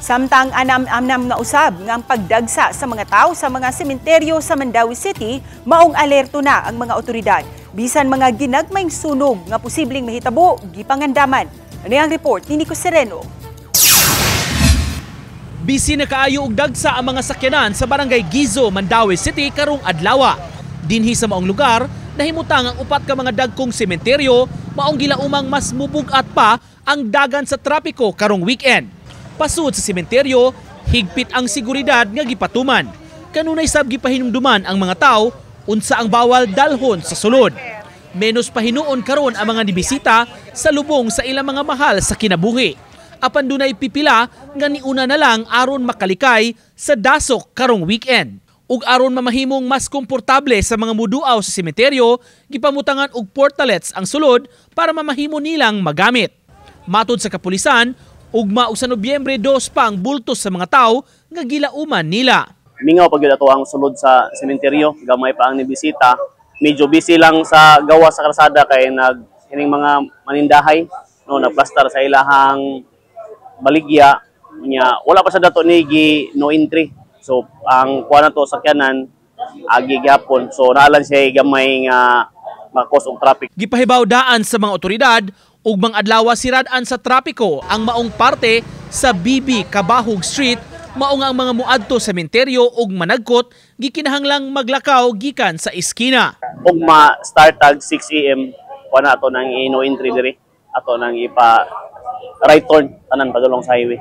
Samtang anam-anam na usab nga ang pagdagsa sa mga tao sa mga sementeryo sa Mandaue City, maong alerto na ang mga otoridad. Bisan mga ginagmayng sunog nga posibleng mahitabo, gipangandaman. Ano ang report ni Nico Sereno? Busy na kaayo og dagsa ang mga sakyanan sa Barangay Guizo, Mandaue City karong adlaw. Dinhi sa maong lugar, nahimutang ang upat ka mga dagkong sementeryo, maong gilaumang mas mubugat pa ang dagan sa trapiko karong weekend. Pasud sa sementeryo, higpit ang seguridad nga gipatuman. Kanunay sab gipahinumduman ang mga tao unsa ang bawal dalhon sa sulod. Menos pahinuon karon ang mga nibisita sa lubong sa ilang mga mahal sa kinabuhi. Apan dunay pipila nga niuna na lang aron makalikay sa dasok karong weekend. Ug aron mamahimong mas komportable sa mga muduaw sa sementeryo, gipamutangan og portalets ang sulod para mamahimo nilang magamit. Matod sa kapulisan, ugma og sa Nobyembre 2 pa ang bultos sa mga tao nga gilauman nila. Mingaw pag ato ang sulod sa sementeryo, gamay pa ang nibisita. Medyo busy lang sa gawa sa kalsada kay nag hining mga manindahay, no, nagplastar sa ilahang baligya nya. Wala pa sa dato ni gi no entry. So ang kuha na to sakyanan agi gyapon. So naalan siya gamay nga makos og traffic. Gipahibaw daan sa mga otoridad ug mga adlaw sirad-an sa trapiko ang maong parte sa BB Cabahug Street, mao nga ang mga muadto sa sementeryo ug managkot gikinahanglang maglakaw gikan sa iskina. Ugma start tag 6 AM, kuha na ato nang no entry diri, ato nang ipa right turn tanan padulong sa highway.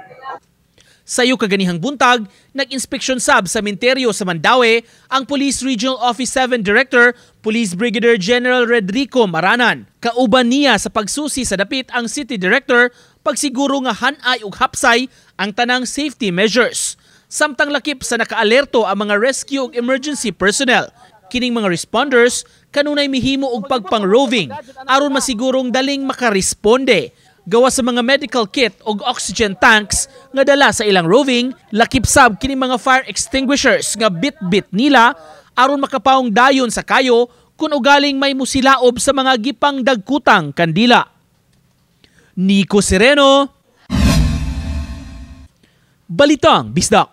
Sayo kaganihang buntag, nag-inspeksyon sab sa sementeryo sa Mandaue ang Police Regional Office 7 Director, Police Brigadier General Redrico Maranan. Kauban niya sa pagsusi sa dapit ang City Director pagsiguro nga hanay ug hapsay ang tanang safety measures. Samtang lakip sa nakaalerto ang mga rescue ug emergency personnel. Kining mga responders kanunay mihimo og pagpang-roving aron masigurong daling makaresponde. Gawa sa mga medical kit ug oxygen tanks nga dala sa ilang roving, lakip sab kini mga fire extinguishers nga bit-bit nila aron makapaong dayon sa kayo kung ugaling may musilaob sa mga gipang dagkutang kandila. Nico Sereno, Balitang Bisdak.